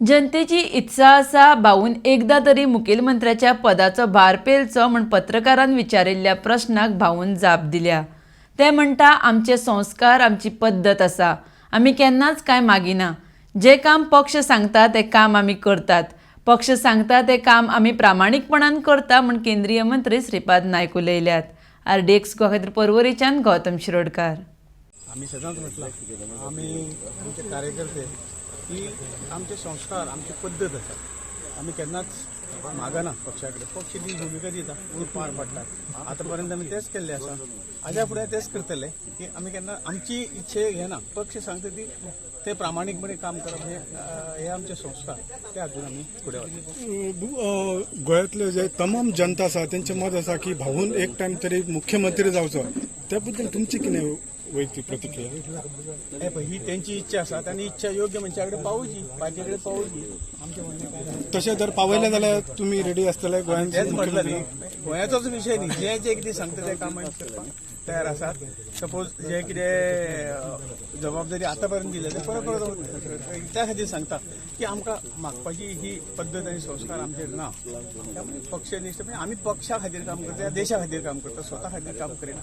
जनतेची इत्सा आसा भाऊन एकदा तरी मुखेलमंत्र्याच्या पदाचो भार पेलचो म्हूण पत्रकारान विचारिल्ल्या प्रश्नाक भाऊन जाप दिल्या. ते म्हणटा, आमचे संस्कार, आमची पद्दत आसा, आमी केन्नाच कांय मागिना. जें काम पक्ष सांगता तें काम आमी करतात. पक्ष सांगता तें काम आमी प्रामाणीकपणान करता म्हूण केंद्रीय मंत्री श्रीपाद नायक उलयल्यात. आरडीएक्स गोवा खातीर पर्वरीच्यान गौतम शिरोडकार. आमी सदांच म्हटलां, आमी आमचे कार्यकर्ते की आमचे संस्कार, आमची पद्दत आसा. आमी केन्नाच मागना पक्षा कडेन. पक्ष जी भुमिका दिता ती पार पाडटात. आतां पर्यंत आमी तेच केल्ले आसा, हाज्या फुडें तेच करतले की आमी केन्ना आमची इच्छे घेना. पक्ष सांगता ती ते प्रामाणीकपणे काम करप हे हे आमचे संस्कार, ते हातून आमी फुडें वता. गोंयांतले जे तमाम जनता आसा, तेंचें मत आसा की भाऊन एक टायम तरी मुख्यमंत्री जावचो. त्या बद्दल तुमची कितें वैयक्तीक प्रतिक्रिया? हे पळय, ही तेंची इच्छा आसा. तांणी इच्छा योग्य मनशा कडेन पावोवची, पार्टी कडेन पावोवची. आमचें म्हणणें काय ना. तशें जर पावयलें जाल्यार तुमी रेडी आसतले गोंयांत? तेच म्हटलं न्ही, गोंयाचोच विशय न्ही, जे जे कितें सांगता तें काम आमी करपाक तयार आसात. सपोज जे कितें जबाबदारी आतां पर्यंत दिल्या ते परत परत त्या खातीर सांगता की आमकां मागपाची ही पद्दत आनी संस्कार आमचेर ना. त्यामुळे पक्षनिश्ठ, म्हणजे आमी पक्षा खातीर काम करता, देशा खातीर काम करता, स्वता खातीर काम करिना.